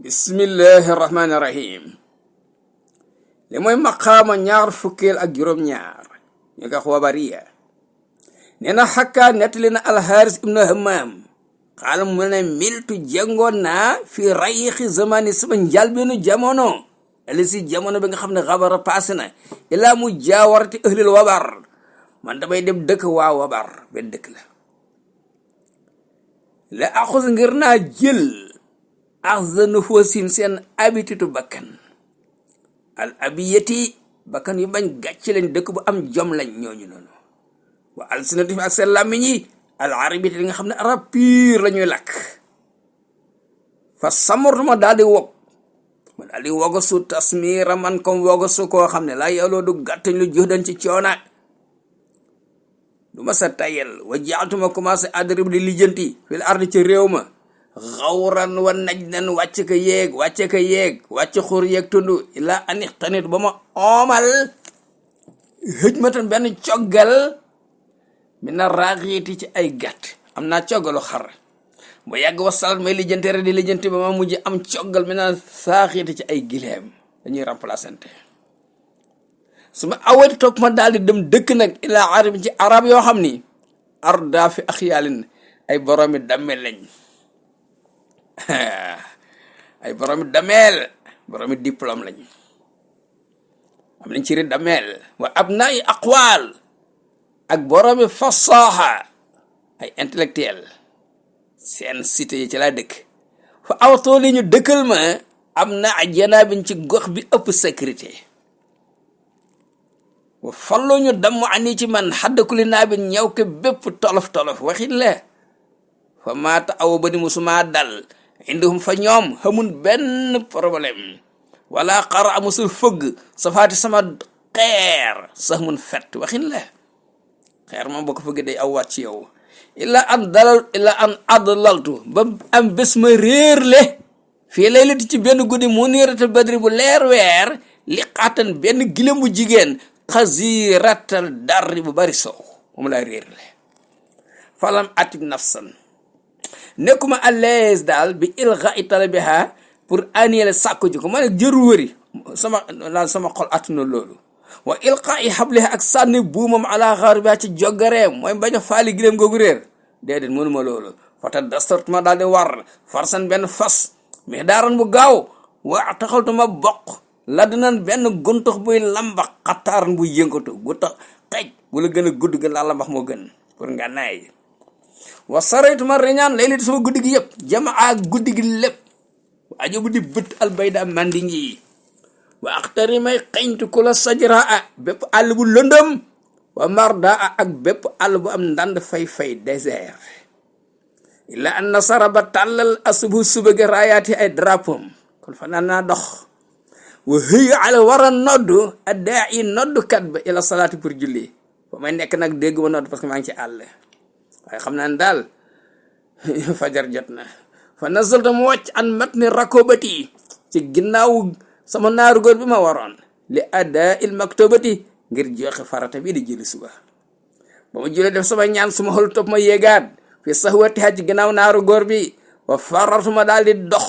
bismillahi rahmaani rahim li mooy maqaama ñaar fukkeel ak juróom-ñaar ñu nga xwabariya nee na xakkaa nettali na alxaaris ibnu hamaam xaala mu ne miltu jàngoon naa fi rayixi zamani sama njalbeenu jamono alisi jamono bi nga xam ne xabara paase na ilaa mu jaawarati ahlil wabar man damay dem dëkk waa wabar benn dëkk la axus ngir naa jël axza nufuusim seen habitude bakkan al abiyati bakkan yu bañ gàcc lañ dëkk bu am jom lañ ñooñu noonu wa alsinatim ak seen làmmiñ yi al arabiyati li nga xam ne arab pur la ñuy làkk fa samortuma daal di wog ma daal di wogasu tasmira man comme wogasu koo xam ne laa yowloo du gàttañ lu jox dañ ci coona du ma sa tayel wa jaaltuma commencé adrib di lijjanti fil ardi ci réew ma xawran wa najdan wàcc ka yéeg wàcc xur yéeg tund ilaa anix tanit ba ma oomal hëj ma tan benn coggal mi na raaxiiti ci ay gàtt am naa coggalu xar ba yàgg wa salat may lijjanti rek di lijjanti ba ma mujj am coggal mi na saaxiiti ci ay gileem dañuy remplacante su ma awati topp ma daal di dem dëkk nag ilaa arab ci arab yoo xam ni arda fi axyaalin ay boroomi dammel lañ ay boroomi dameel boroomi diplôme lañ am nañ ci ri dameel wa abnaa'i aqwaal ak boroomi fasaha ay intellectuel seen cité yi ci laa dëkk fa awtoo li ñu dëkkal ma am na janaabin ci gox bi ëpp sécurité wa fallu ñu damm ani ci man xaddakuli naabin ñëw ke bépp tolof-tolof waxin la fa maata aw ba ni musuma dal indihum fa ñoom xamun benn problème wala xara amusul fëgg safaati sama xeer sax mun fett waxin la xeer moom boo ko fëgg day aw waat ci yow illa an adlaltu ba am bés ma réer le fii laylati ci benn guddi mu niiratal badri bu leer weer li xaatan benn gilem bu jigéen xasiratal darri bu bari soow moom laa réer le falam atib nafsan nekkuma à l'aise daal bi ilga i talabiha pour aniyele sàkku ji ko ma ne jëru wëri sama xol attuna loolu wa ilqa i xabliha ak sànni buumam ala xaaribiha ci joggareem mooy bañ a faali giléem googu réer déedéet mënuma loolu fata dastartuma daal di war farsan benn fas mais daaran bu gaaw wa taxaltuma bokk la dinan benn guntax buy lambax xataaran buy yëngatu gu tax xej bu la gën a gudd gën laa lambax moo gën pour nga naay wa saraytuma reñaan laylati sama guddi gi yëpp jamaa guddi gi lépp wa ajobu di bët albayda mandi ngi wa axtari may xeñtu ku la sajraa bépp àll bu lëndëm wa mardaa ak bépp àll bu am ndand fay désert illa an nasara ba tàllal asubu suba gi raayaati ay drapom kon fa naan naa dox wa hëyu ala war a noddu addaa i noddukat ba ila salaati pour julli fa may nekk nag dégg ma nodd parce que maa ngi ci àll waaye xam naa ne daal fajar jot na fa nazalta mu wàcc an matni rakobati ci ginnaaw sama naaru góor bi ma waroon li adda il maktobati ngir joxe farata bi di julli suba ba ma julee def sama ñaan suma xol topp ma yéegaat fi sahwatiha ci ginnaaw naaru góor bi wa faratuma daal di dox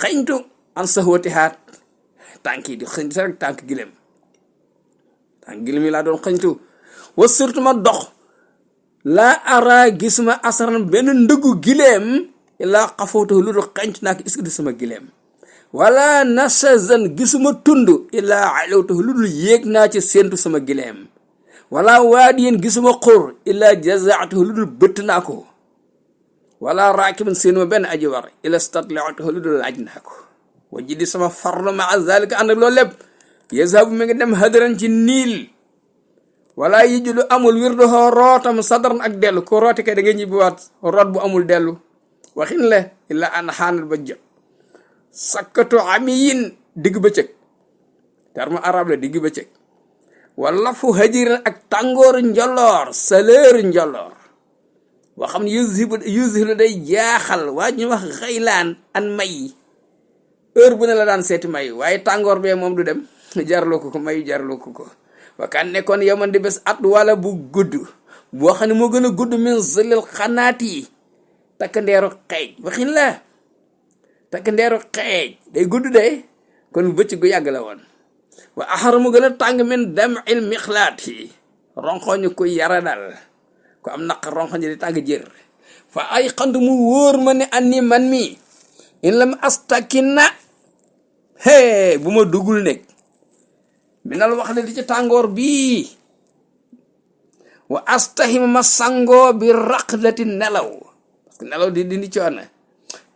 xëñtu an sahwatiha tànk yi di xëñtu rek tànk gilem yi laa doon xëñtu wa surtout ma dox laa ara gisuma asaran benn ndëggu gileem illaa xafootu lu dul xenc naa ko is di sama gileem wala nasazan gisuma tund illaa alawtu lu dul yéeg naa ci séentu sama gileem wala waadiyen gisuma xur illaa jazaatu lu dul bëtt naa ko wala raakiban séenuma benn aji war illa statlaatu lu dul laaj naa ko wa jiddi sama farlu maa zalika ànd ak loolu lépp yazhabu mi ngi dem hadaran ci niil wala yi julu amul wirdu xoo rootam sadaran ak dellu ko rooti kay da ngay ñibbiwaat root bu amul dellu waxin le illa an xaanat ba jot sakkatu amiyin digg bëccëg terme arab la digg bëccëg wala fu hajiran ak tàngooru njoloor saleeru njoloor boo xam ne yusilu day jaaxal waa ñu wax xëylaan an may heure bu ne la daan seeti may waaye tàngoor bee moom du dem jarloo ko mayu jarloo ko wakaan nekkoon yaman di bés at wala bu gudd boo xam ne moo gën a gudd min zilil xanaat yi takk ndeeru xeej waxin la takk ndeeru xeej day gudd de kon bëcc gu yàgg la woon wa axar mu gën a tàng min dam'il mixlaat yi ronxoñu ku yara dal ku am naq ronxoñu di tàng jër fa ay xand mu wóor ma ne anni man mi in lam astakina bu ma dugul nekk minal wax le di ci tàngoor bii wa astahima ma sangoo bi raqdati nelaw parce que nelaw di dindi coono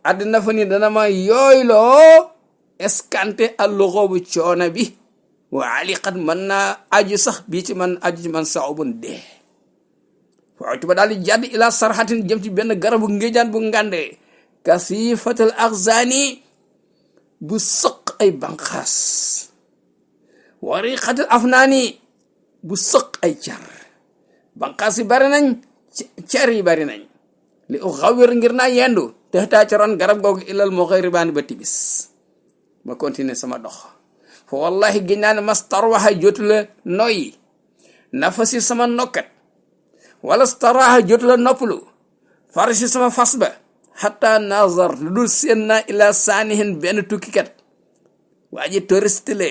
àddina fa ni dana ma yooyloo escanté alluxoobu coono bi wa aliqat mën naa aju sax bii ci man aju ci man saxubun dee fawtu ba daal di jàdd ila sarxatin jëm ci benn garabu ngéejaan bu ngande kasifatal axzani bu sëq ay banqaas wariqatal afnaani bu sëq ay car banqaas yi bari nañ car yi bari nañ li u xawir ngir naa yendu te taa caroon garab googu ilal moo xëy ribaani ba tibis ma continuer sama dox fa wallahi gén naa ne mastarwaxa jotu la noyyi nafasi sama nokkat wala staraxa jotu la noppalu farasi sama fas ba xataa nazar lu dul seen naa ila saanihin benn tukkikat waa ji touriste le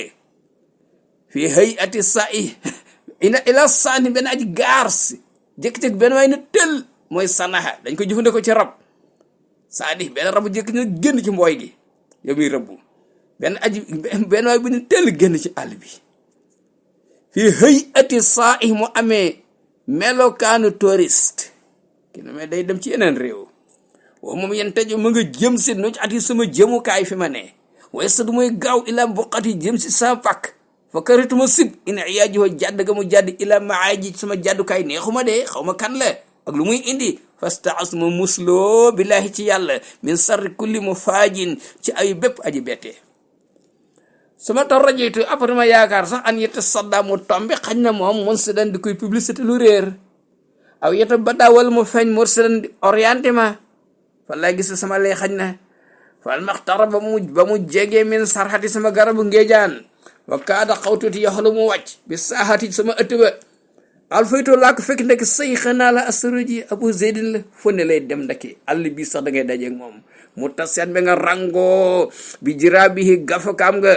fii hëy ati sa ila saanihin benn aji gaar si jékki-jékki benn waay na tël mooy sanaxa dañ ko jëfandikoo ci rab saani benn rabu jékki na génn ci mbooy gi yow muy rëbbu benn waay bu ne tëll génn ci àll bi fii hëy ati saa mu amee melokaanu touriste ki ne mais day dem ci yeneen réew woo moom yen tëj mu nga jëm si nu ci ati sama jëmukaay fi ma ne waaye sa du muy gaaw ila mboqat yi jëm si sama pàkk fa karituma sib ina iyaajuho jàdd ga mu jàdd ila maaji sama jàddukaay neexuma de xaw ma kan la ak lu muy indi fastaas ma musloo billahi ci yàlla min sarri kulli mu faajin ci ay bépp aji bettee suma tar rajoytu après ma yaakaar sax an yetta sadda mu tombe xañ na moom mun si dan di koy publicité lu réer aw yetta ba daawal mu feeñ mur si dan di orienté ma fa lay gis sama lay xañ na fal maxtara ba mu jegee min sarxati sama garabu ngéejaan wa kaada xawtuti yaxlu mu wàcc bi saaxati sama ëtt ba alfayto laa ko fekk ndekk say xanaa la astaroji abu zeydin la fu ne lay dem ndekki àll bi sax da ngay dajeeg moom mu taseet ba nga rangoo bi jiraabihi gafakaam nga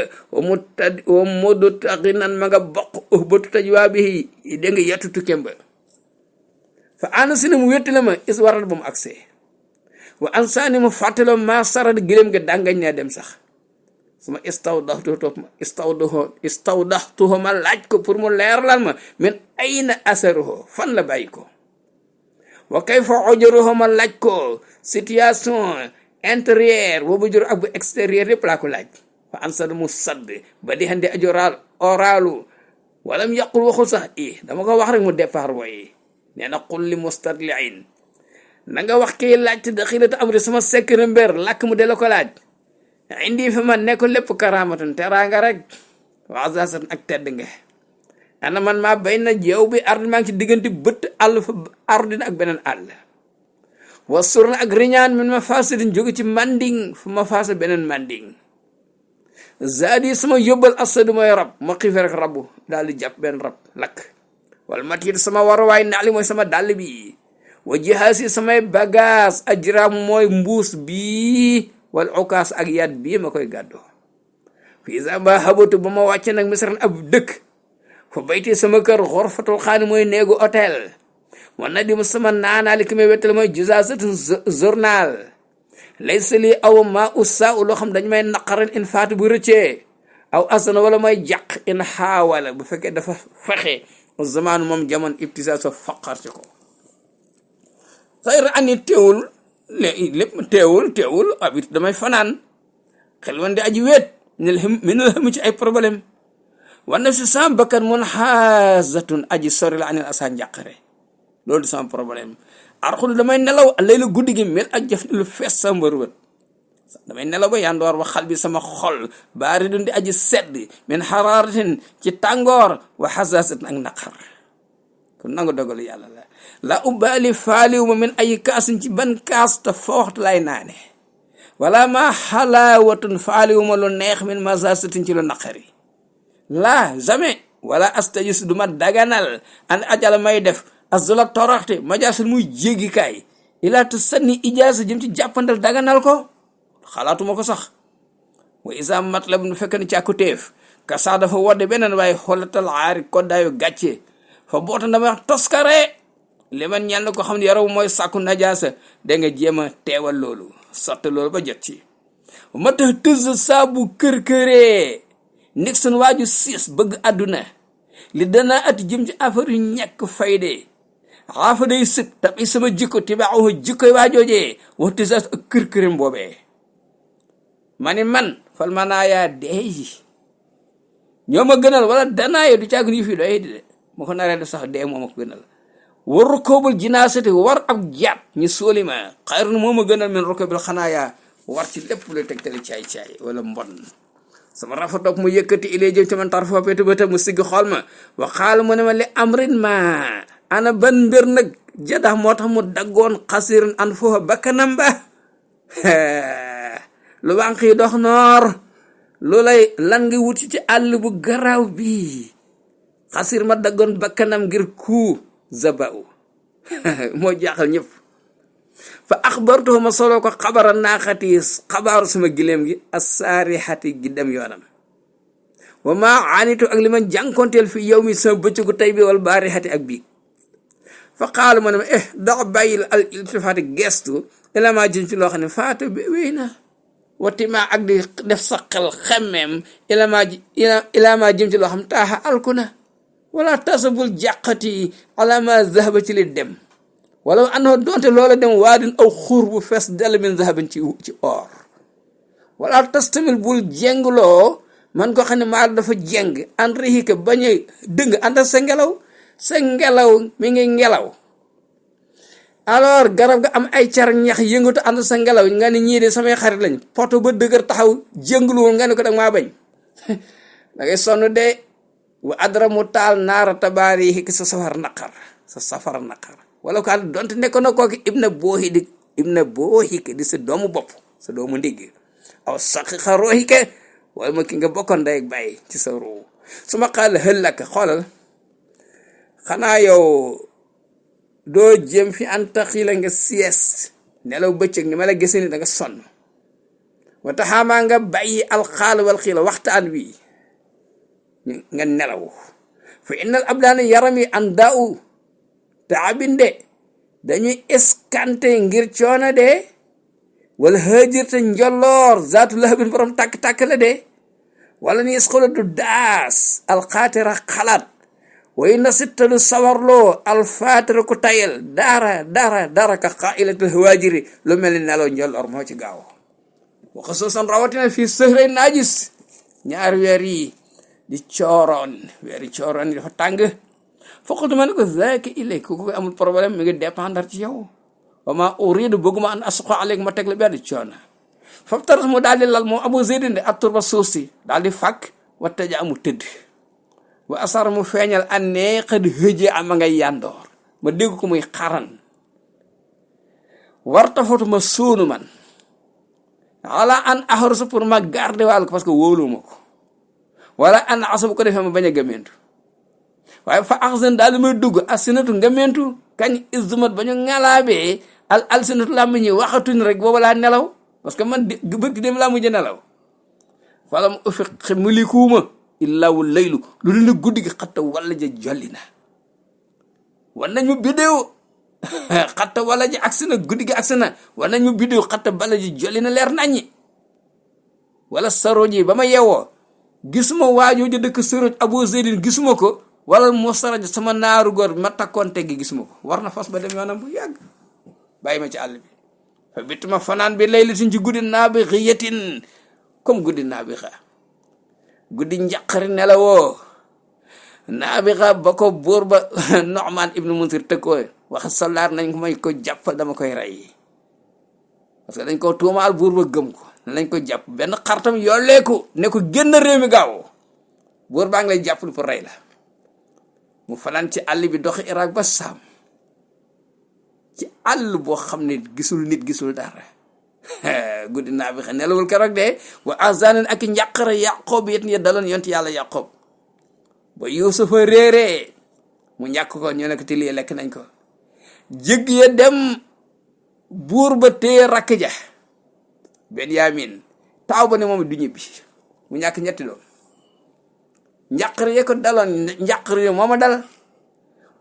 wa modu taxinan ma nga bokk batu taj waa bi da nga yettu tukkem ba fa ana si ne mu wetti la ma is waral ba mu agsee wa ansaani mu fàttalo ma sarat gëléem nga dàngañ ne dem sax suma istawdaxtuhu ma laaj ko pour mu leerlal ma min ayna asaruhu fan la bàyyi ko wa kayfa ujuruhu ma laaj ko situation intérieur boobu jur ak bu extérieur yëpp laa ko laaj fa ansad mu sadd ba di hande ajoral oralu walam yaqul waxul sax dama ko wax rek mu départ booyi nee na qul li mustadliin na nga wax kii laaj te daxilata amri sama secret mbir làkk mu de la ko laaj indi fi man ne ko lépp karamatun teraanga rek waasasatan ak tedd nga ana man maa bay na jeew bi ard maa ngi ci diggante bët àll fa ardina ak beneen àll wasur na ak riñaan min ma fasadin jóge ci manding fu ma faasa beneen manding zaadi sama yóbbal asadu mooy rab ma xiife rek rabu daal di jàpp benn rab lakk wala matit sama waruwaay naali mooy sama dàll bi wa jihaasi samay bagage ajraam mooy mbuus bii wal okaas ak yat bii ma koy gàddoo fii sa ba habatu ba ma wàcce nag misran ab dëkk fa bayti sama kër xorfatul xaani mooy néegu hôtel wan na di ma sama naanaali ki may wettal mooy jusaasatun journal laysa li aw ma ussa u loo xam dañu may naqaran in faatu bu rëccee aw asana wala may jàq in xaawala bu fekkee dafa fexe zamaanu moom jamono ibtisa so faqar ci ko xayra ani teewul lépp teewul abit damay fanaan xel wan di aji weet minal xam ci ay problème wan na si sama bakkan mun xaazatun aji sori la anil asa njàqare loolu sama problème arxul damay nelaw lay la guddi gi mel ak jëf lu fees sa mbërwët damay nelaw ba yandoor wa xal bi sama xol baari dun di aji sedd min xaraaratin ci tàngoor wa xazasatin ak naqar kon nangu dogalu yàlla la ubali faaliwu ma min ay kaasin ci ban kaas te fooxt lay naane wala ma xalaawatun faaliwu ma lu neex min mazasatin ci lu naqari la jamais wala astajis du ma daganal an ajala may def azula toroxte majaasul muy jéggikaay ilaa te sanni ijaasa jëm ci jàppandal daganal ko xalaatuma ko sax wa isa matlab nu fekk ni càkku téef ka sax dafa wadde beneen waaye xoolatal aari koddaayu gàcce fa boota dama wax toskare li man ñel na ko xam ne yaraw mooy sàkku najaasa da nga jéem a teewal loolu sotti loolu ba jot ci ma tax tëz saabu kër-këree Nixon waaju siis bëgg àdduna li danaa ati jëm ci affaire yu ñàkk fayde xaafa day sib tabi sama jikko tibaaxu jikkoy waajoojee waxti sa ak kër-këram boobee ma ni man fal ma naa yaa dee ñoo ma gënal wala danaaye du caagun yu fi doy di de ma ko naree def sax dee moo ma ko gënal war rukoobul jinaasati war ab jaat ñu sóoli ma xayrun moo ma gënal min rukoobil xanaaya war ci lépp lu tegtali caay-caay wala mbon sama rafetoog mu yëkkati ilee jëm ci man tar foo pétu bëta mu sigg xool ma wa xaal mu ne ma li amrin ma ana ban mbir nag jadax moo tax mu daggoon xasirin an foofa bakkanam ba lu wànq yi dox noor lu lay lan ngi wuti ci àll bu garaaw bi xasir ma daggoon bakkanam ngir ku zabau moo jaaxal ñëpp fa axbartuhu ma soloo ko xabara naaxati xabaaru sama gileem gi assaarixati gi dem yoonam wa ma anitu ak li ma jànkonteel fi yow mi sama bëccëgu tey bi wala baarixati ak bii fa xaalu ma ne ma dox bàyyil al iltifaati gestu ila ma jëm ci loo xam ne faata bi wéy na watima ak di def sa xel xemmeem ila ma jëm ci loo xam taaxa alku na wala tasabul jàqati ala ma zahaba ci li dem wala anoo doonte loola dem waadin aw xuur bu fees dell min zahabin ci or wala tastamil bul jengloo man ko xam ne maa dafa jeng an rixika bañ a dëng àndal sa ngelaw mi ngi ngelaw alors garab ga am ay car ñax yëngatu ànd sa ngelaw nga ne ñii de samay xarit lañ poto ba dëgër taxaw jëngluwul nga ne ko dag maa bañ da ngay sonn de wa adra mu taal naara tabaari yi sa safar naqar wala ko ànd donte nekkoon na kooki ibna boohi di sa doomu bopp sa doomu ndigg aw saqiqa roohike wala ma ki nga bokkoon day bàyyi ci sa ruu su ma xaal xëllaka xoolal xanaa yow doo jëm fi anta xiila nga sieste nelaw bëccëg ni ma la gisee ni da nga sonn wa taxaamaa nga bàyyi alxaal wal xiila waxtaan wi nga nelaw fa innal abdaana yaram yi an daaw taabin de dañuy eskante ngir coono de wala hëjirte njolloor zaatu lahabin borom tàkk-tàkk la de wala ni esxola du daas alxaatira xalaat way na sittalu sawarloo alfaatira ku tayel dara ka xailatul hawaajiri lu mel ni nelaw njolloor moo ci gaaw wa xusuusan rawatina fii sëhray naajis ñaari weer yi di weeri cooroon yi dafa tàng foqatu ma ne ko zaaki ilay ku ko amul problème mi ngi dépendre ci yow wa ma uridu bëgguma an asqo alek ma teg la benn coono foofu taras mu daal di lal moom Abu Zeydin de attur ba suuf si daal di fàkk wattaja amu tëdd wa asar mu feeñal an ne xëd hëjee ama ngay yandoor ma dégg ko muy xaran warta fotu ma suunu man ala an axarusa pour ma garder wàll ko parce que wóoluma ko wala an asa bu ko defee ma bañ a gëmmentu waaye fa axsan daal di may dugg asinatu ngëmmentu kañ isdumat ba ñu ngalaabee alsinatu làmb ñi waxatuñ rek booba laa nelaw parce que man bërki dem laa mujj nelaw falam ufiq mulikuuma illaawu laylu lu dul ne guddi gi xatta walla ja jolli na wan nañ mu bidéo xatta walla ji agsi na guddi gi agsi na wan nañ mu bidéo xatta balla ji jolli na leer naññi wala saroj yi ba ma yewoo gisuma waajoo ja dëkk saroj Abu Zeydin gisuma ko wala moo saraj sama naaru góor ma takkoon teggi gisuma ko war na fas ba dem yoonam bu yàgg bàyyi ma ci àll bi fa bittuma fanaan bi laylatin ci guddi naa bi xiyatin comme guddi naa bi xa guddi njaqari nelawoo naa bi xa ba ko buur ba Nu'man ibnu Munzir tëkkoo wax soldaar nañ ko may ko jàppal dama koy rey parce que dañ ko tuumaal buur ba gëm ko nañ ko jàpp benn xartam yolleeku ne ko génn réew mi gaaw buur baa ngi lay jàppal pour rey la mu fanaan ci àll bi doxi Irak ba Saam ci àll boo xam ne gisul nit gisul dara guddi naa bi xa nelawul keroog de wa azanin ak njàqare Yaqoob yet ya daloon yonti yàlla Yaqoob ba Yuusufa réeree mu ñàkk ko ñu ne ko til yi lekk nañ ko jëgg ya dem buur ba téye rakk ja Benyamin taaw ba ne moom du ñibbi mu ñàkk ñetti doom njàqare ye ko daloon njàqare ye mooma dal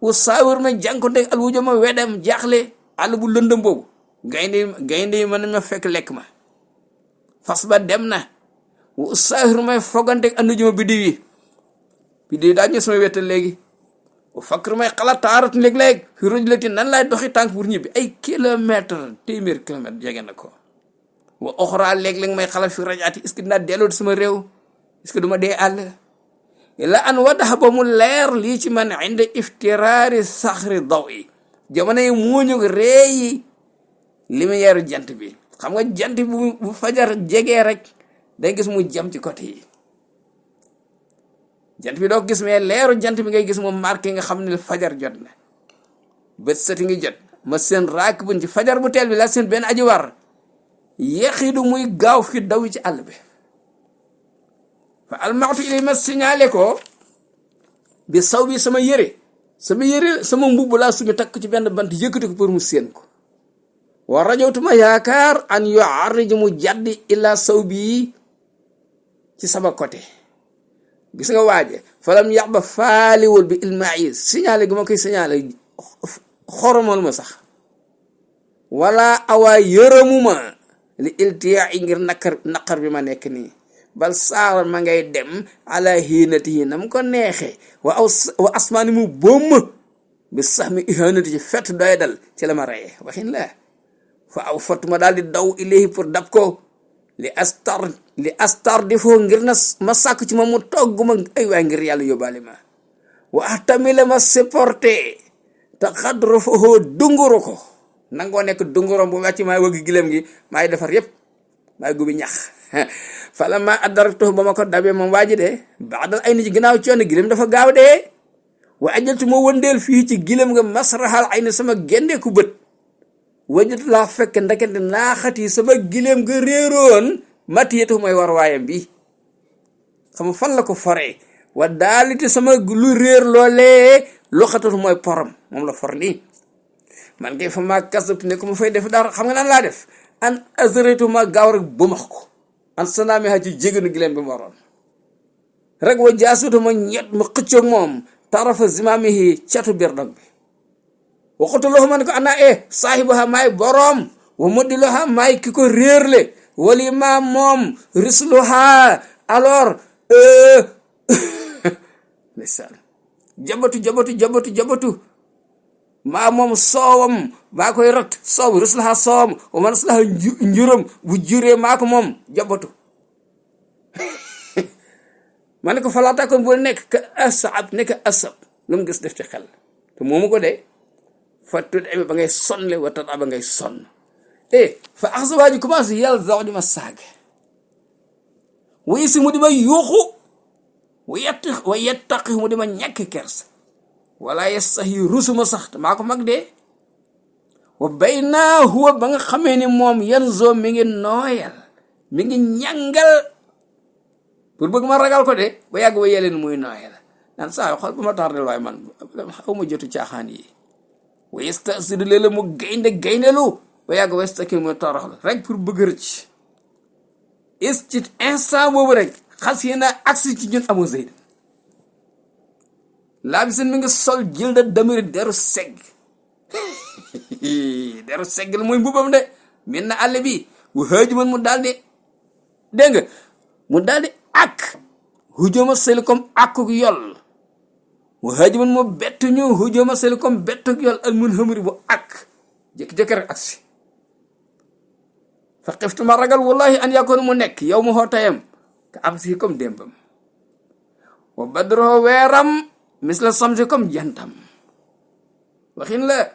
u saawir ma jànkonte al wujo ma wedem jaaxle àll bu lëndëm boobu gaynde yi mën nañ ma fekk lekk ma fas ba dem na u saawir may fogante andu juma biddiw yi daa ñu sama wettal léegi u fakkar may xalaat taarat léeg-léeg fi rujlati nan laay doxi tànk pour ñibbi ay téeméer kilomètre jege na ko wa oxraa léeg-léeg may xalaat fi rajaati est-ce que dinaa delloo sama réew est-ce que duma dee àll la an wadax ba mu leer lii ci man inde iftiraari saxri daw yi jamono yi muuñu reeyi lumière jant bi xam nga jant bi bu fajar jegee rek day gis mu jam ci côté yi jant bi doo gis mais leeru jant bi ngay gis mu marqué nga xam ne fajar jot na bët sati ngi jot ma seen raak buñ ci fajar bu teel bi la seen benn aji war yexidu muy gaaw fi daw ci àll bi fa almaxtu ili ma signalé ko bi saw bi sama yére sama mbubb laa sumi takk ci benn bant yëkkati ko pour mu séen ko wa rajawtuma yaakaar an yo arriji mu jaddi illa saw bi ci sama côté gis nga waaje falam yax ba faaliwul bi ilma yi signalé gu ma koy signalé xoromal ma sax wala awaa yërëmuma li iltiyaa i ngir naqar bi ma nekk nii bal saara ma ngay dem ala hiinati nam ko neexe wa asmaani mu bomm bi sax mi ihanati ci fett doy dal ci la ma reye waxin la fa aw fatuma daal di daw ilayhi pour dab ko li astar di foo ngir na ma sàkk ci ma mu togg ma ay waay ngir yàlla yóbbaale ma wa tamila ma supporté te xadro fa hoo dunguru ko nangoo nekk dungurom bu wàcc maay wëgg gileem gi maay defar yépp maay gubi ñax fala ma addaratu ba ma ko dabee moom waaji de baadal ay ni ci ginnaaw coono gileem dafa gaaw dee wa ajaltu ma wëndeel fii ci gileem nga masraxal ay ni sama gendeeku bët wajatu laa fekk ndekete naaxati sama gileem nga réeroon matiyatu mooy war waayam bi xam fan la ko foree wa daalite sama lu réer loolee loxatatu mooy porom moom la for nii man kay fa maa kasabtu ne ko ma fay def dara xam nga naan laa def an azretu ma gaaw rek bu max ko an sanaami ha ci jéganu gileem bi mu waroon rek wa jaasutu ma ñet ma xëccoog moom tarafa zimaamihi catu biir dog bi waxutu loxo ma ne ko ana saahibaha maay boroom wa muddiloha maay ki ko réerle wali ma moom risluha alors ndeysaan jabatu maa moom soowam maa koy rat soow risluha soowam wa man risluha njuram bu juree maa ko moom jabatu ma ne ko falaata kon bu nekk ka asab lu mu gis def ci xel te moomu ko de fa tut ebe ba ngay sonle wa tat aba ngay sonn fa axsa waa ji commencé yàlla zaw di ma saaga wuy si mu di ma yuuxu wa yettaqi mu di ma ñàkk kersa wala yastahi rusuma sax te maa ko mag dee wa bay naa huwa ba nga xamee ni moom yan zoo mi ngi nooyal mi ngi ñàngal pour bëgg ma ragal ko de ba yàgg ba yeleen muy nooyal naan saa xool ba ma tardel waaye man xaw ma jotu caaxaan yi wa yastasidu léeg-léeg mu gayndelu ba yàgg ba yastaki mu torox la rek pour bëgg rëcc ci instant boobu rek xas yi na agsi ci ñun amoo Zeyd laa bi seen mi ngi sol jilda damiri deru segg deru segg la mooy mbubam de min na àll bi wu xëj man mu daal di dégg nga mu daal di ak hujuma seli comme akuk yol mu xëj man mu bettu ñu hujuma seli comme bettuk yol al mun xamari bu ak jékki-jékki rek aksi fa xiftu ma ragal wallahi an yakoon mu nekk yow mu xootayam ka am si comme démbam wa badro weeram misla samsi comme jantam waxin la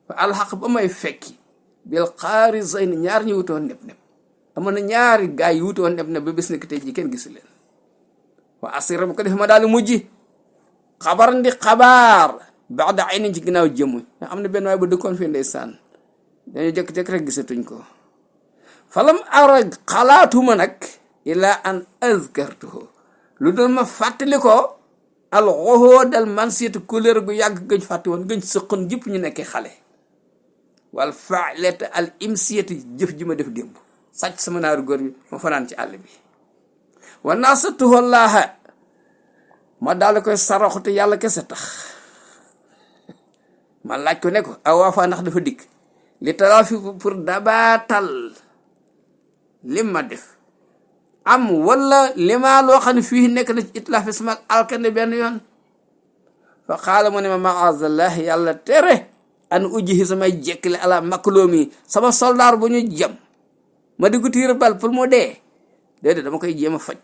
fa alxaq ba may fekki bil xaari zayn ñaar ñu wutoon neb amoon na ñaari gaay yu wutoon neb ba bés ni ko tey ji kenn gisu leen wa asira bu ko def ma daal mujj xabar ndi xabaar baxda ay nañ ci ginnaaw jëmm nga xam ne benn waay bu dëkkoon fii ndeysaan dañu jëkk-jëkk rek gisatuñ ko falam ara xalaatuma nag ila an azkartuhu lu doon ma fàttali ko al xoxoo dal man seetu couleur gu yàgg gëñ fàtte woon gëñ sëqoon jëpp ñu nekkee xale wal faaleta al imsiyati jëf ji ma def démb sàcc sama naaru góor bi ma fanaan ci àll bi wa nasatuhu llaaha ma daal koy saraxu te yàlla kese tax ma laaj ko ne ko awaafa ndax dafa dikk li talaafi pour dabaatal lim ma def am wala lima loo xam ne fii nekk na ci itlaafi sama alkande benn yoon fa xaala mu ne ma maazallah yàlla tere an ujjihi samay jekkile ala makloomi sama soldaar bu ñu jam ma di ko tiir bal pour mu dee déedéet dama koy jéem a faj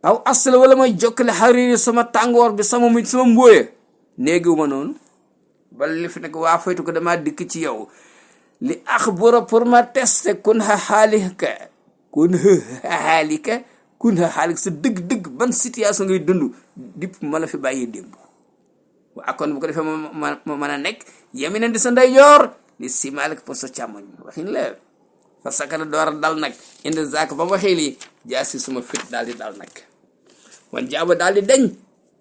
aw asla wala may jokkale xariiri sama tàngoor bi sama mbóoya néegiwu ma noonu bal li fi nekk waa faytu ko dama dikk ci yow li axbura pour ma teste kun xa xaalika sa dëgg-dëgg ban situation ngay dund dipp ma la fi bàyyi démb waa kon bu ko defee ma mën a nekk yemi nen di sa ndeyjoor li simaalik pour sa càmmoñ waxin la fa sakana door a dal nag indi zaak ba ma waxee lii jaasi suma fit daal di dal nag wan jaaba daal di deñ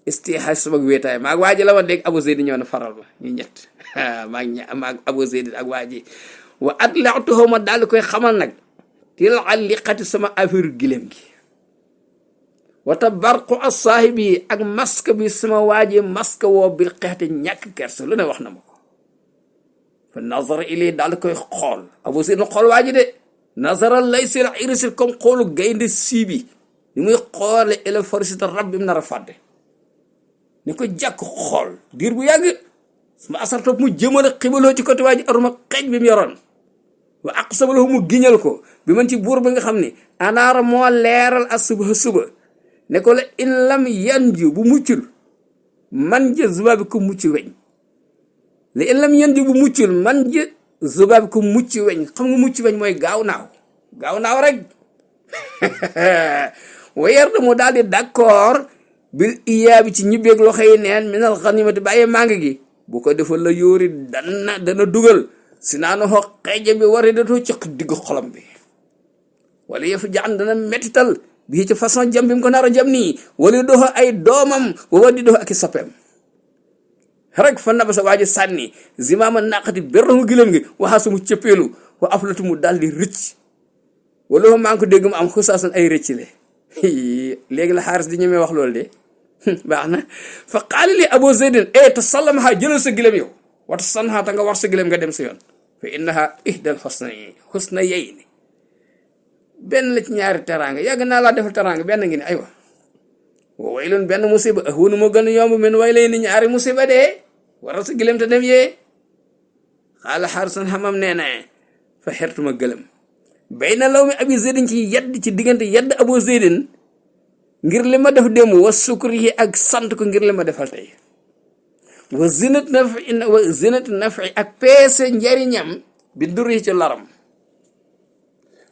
istihaaj suma wéetaay maag waaji la woon dégg Abu Zeyd ñëw na faral ma ñu ñett maag Abu Zeyd ak waaji wa atla'tuhu ma daal di koy xamal nag til alliqati sama affaire gilem gi wata barqu as-saahibi yi ak masque bi sama waaji masque woo bil xeexte ñàkk kersa lu ne wax na ma ko fa nazara ilay daal di koy xool Abu Zeyd xool waaji de nazara laysil irisil comme xoolu gaynde siibi ni muy xoole ila farisita rabbi mu nar a fàdde ni ko jàkk xool diir bu yàgg sama asartob mu jëmale xibaloo ci côté waa ji aruma xeej bi mu yoroon wa aqsabalahu mu giñal ko bi man ci buur bi nga xam ne anaara moo leeral a suba ne ko la in lam yanju bu muccul man jë zuba bi ko mucc weñ la in lam yanju bu muccul man jë zuba bi ko mucc weñ xam nga mucc weñ mooy gaaw naaw rek wayar da mu daal di d'accord bil iyaa bi ci ñibbeeg loxo yi neen minal xanimati bàyyi màng gi bu ko defal la yóori dana dugal si naano xoo xeeje bi wari datoo ci digg xolam bi wala yëfu jaan dana mettital bii ci façon jam bi mu ko nar a jam nii wala doxo ay doomam wawa di doxo ak i soppeem rek fa naba sa waa ji sànni zimaama naqati berramu gilam gi waxaa sumu cëppeelu wa aflatu mu daal di rëcc wala maa ngi ko dégg mu am xusaasan ay rëcc le léegi la xaaris di ñemee wax loolu de baax na fa qaala li Abu Zeydin te sallamaha jëlal sa gilem yow wata sanha ta nga war sa gilem nga dem sa yoon fa innaha ihdal husnayayni benn la ci ñaari teraanga yàgg naa laa defal teraanga benn ngi ne aywa wa waylun benn musiba ahunu moo gën a yomb min waylay ni ñaari musiba de waral sa gilem te dem yee xaala xaarisan xamam nee na fa xertuma gëlëm bay na law mi Abi Zeydin ci diggante yedd Abu Zeydin ngir li ma def démb wa sukri yi ak sant ko ngir li ma defal tey wa zinat nafi ak peese njariñam bi dur yi ci laram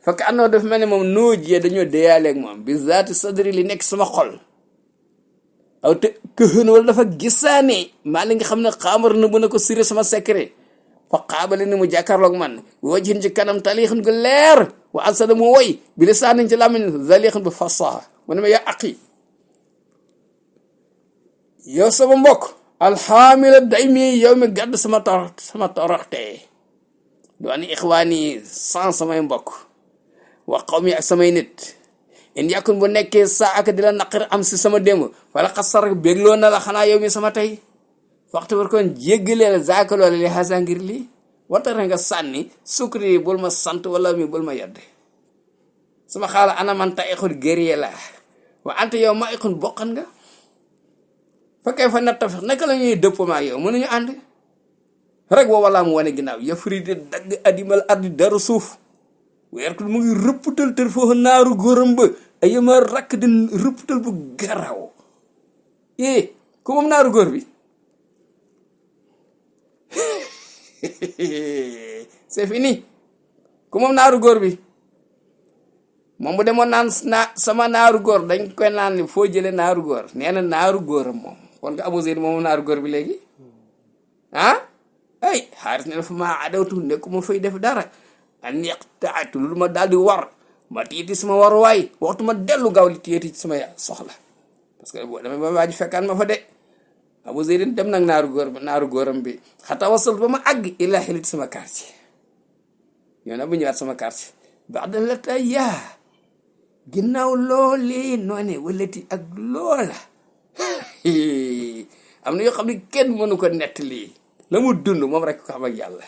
fakk andoo dafa mel ne moom noojee dañoo déyaaleeg moom bi zaati sadri li nekk sama xol aw te këhën wala dafa gisaane maa li nga xam ne xaamar na bu na ko siré sama secret fa qaabale ni mu jàkkaarloog man wajhin ci kanam talixin gu leer wa ansada mu woy bi lisaanin ci làmmiñ zalixin bu fasaha mu ne ma yaa aqi yow sama mbokk alxaamila day mi yow mi gàdd sama toroxte du ani ixwaani sans samay mbokk wa qawmi ak samay nit in yàkkun bu nekkee saa ak di la naqar am si sama démb wala xasar bégloo na la xanaa yow mi sama tey waxtu war kon jéggaleel zaaka loole li xasa ngir lii wartare nga sànni sukri bul ma sant wala mi bul ma yedd sama xaala ana man ta iqul guerrier la wa ante yow ma iqun bokkan nga fekkee fa nattaf naka la ñuy dëpp maa yow mënuñu ànd rek woo walaa mu wane ginnaaw yafri di dagg adimal ardi dara suuf weer ko mu ngi rëpptal tër foofu naaru góoram ba ayama rakk di rëpptal bu garaw ku moom naaru góor bi c'est fini ku moom naaru góor bi moom bu demoon naan sama naaru góor dañ koy naan ni foo jële naaru góor nee na naaru góoram moom kon nga Abu Zeyd moom naaru góor bi léegi ay xaaris ne dafa maa adawtu nekku ma fay def dara an yaqtaatu lu ma daal di war ma tiiti sama waruwaay waxtu ma dellu gaaw li tiyeeti ci sama soxla parce que boo demee ba waa ji fekkaan ma fa de Abu Zeyd dem nag naaru góoram bi xataa wasal ba ma àgg illa xilit sama quartier ñoo na bu ñëwaat sama carte ba'da lataya ginnaaw loolee noone walati ak loola am na yoo xam ne kenn mënu ko nettali la mu dund moom rek ko xam ak yàlla